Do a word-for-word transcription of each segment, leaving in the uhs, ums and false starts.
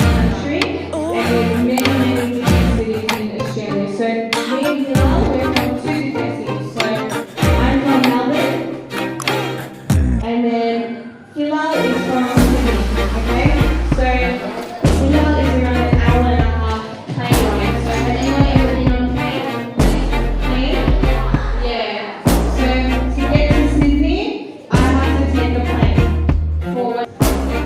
Country, and there's many, many different cities in Australia. So me and Hilal, we're from two different cities. So I'm from Melbourne, and then Hilal is from Sydney, okay? So Hilal is around an hour and a half plane ride. So has anyone ever been on train? Plane? Yeah. So to get to Sydney, I have to take a plane for Australia.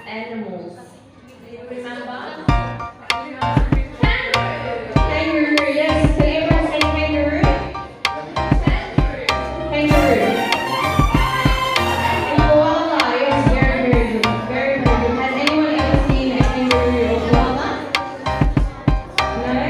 Animals. Kangaroo, yes. Can everyone say kangaroo? Kangaroo. And koala, yes, very, very good. Very, very good. Has anyone ever seen a kangaroo or koala? No?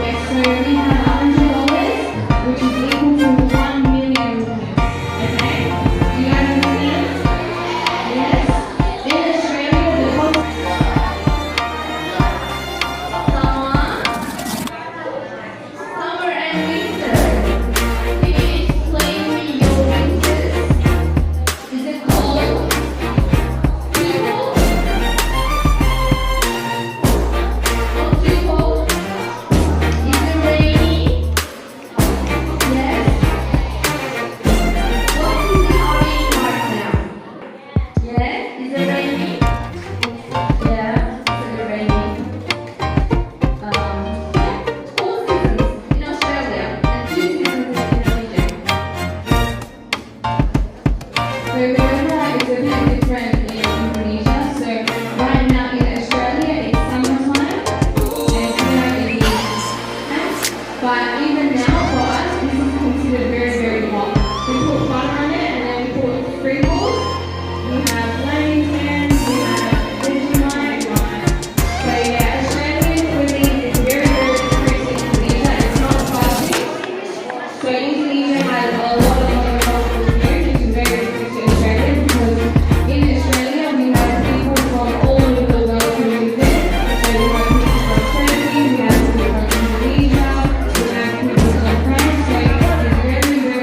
Yes, so we have a hundred dollars, which is equal to one million rupees. Okay? Do you guys understand? Yes? In Australia, the cost. Summer, summer and winter. Can you explain me your winters? Is it cold? Too cold? Not too cold? Is it rainy? Yes. What is it raining right now? Yes, is it raining? Yeah, is it raining? Um, yeah, four seasons in Australia and two seasons in Indonesia. So the weather is a bit different in Indonesia. So right now in Australia it's summertime, and here it is, but even now for us this is considered very, very hot. We put butter on it and then we put sprinkles. We have Flaming Fans, we have Vegemite. So yeah, Australian cuisine is very, very different to Indonesia. It's not spicy. So Indonesia has a lot of other cultural food, which is very different to Australia, because in Australia we have people from all over the world who live there. So we have people from Turkey, we have people from Indonesia, we have people from France. So it's very, very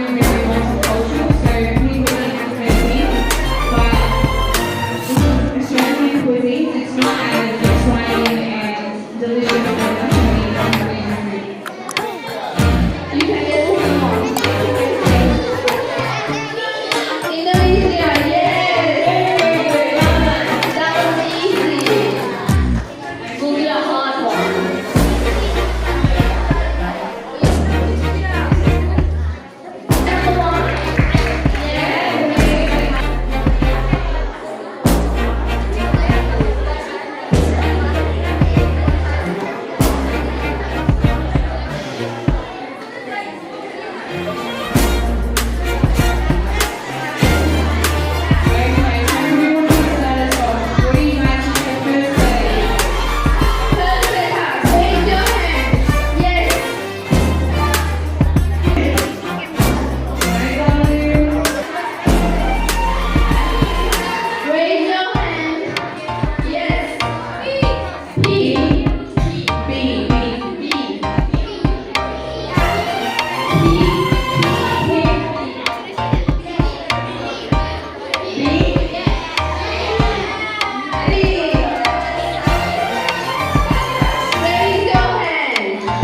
Raise your hand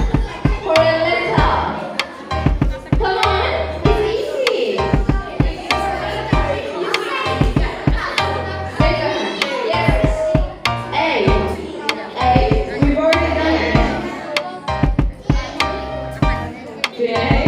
for a letter. Come on, it's easy. Raise your hand. Yes. A. A. We've already done it. J.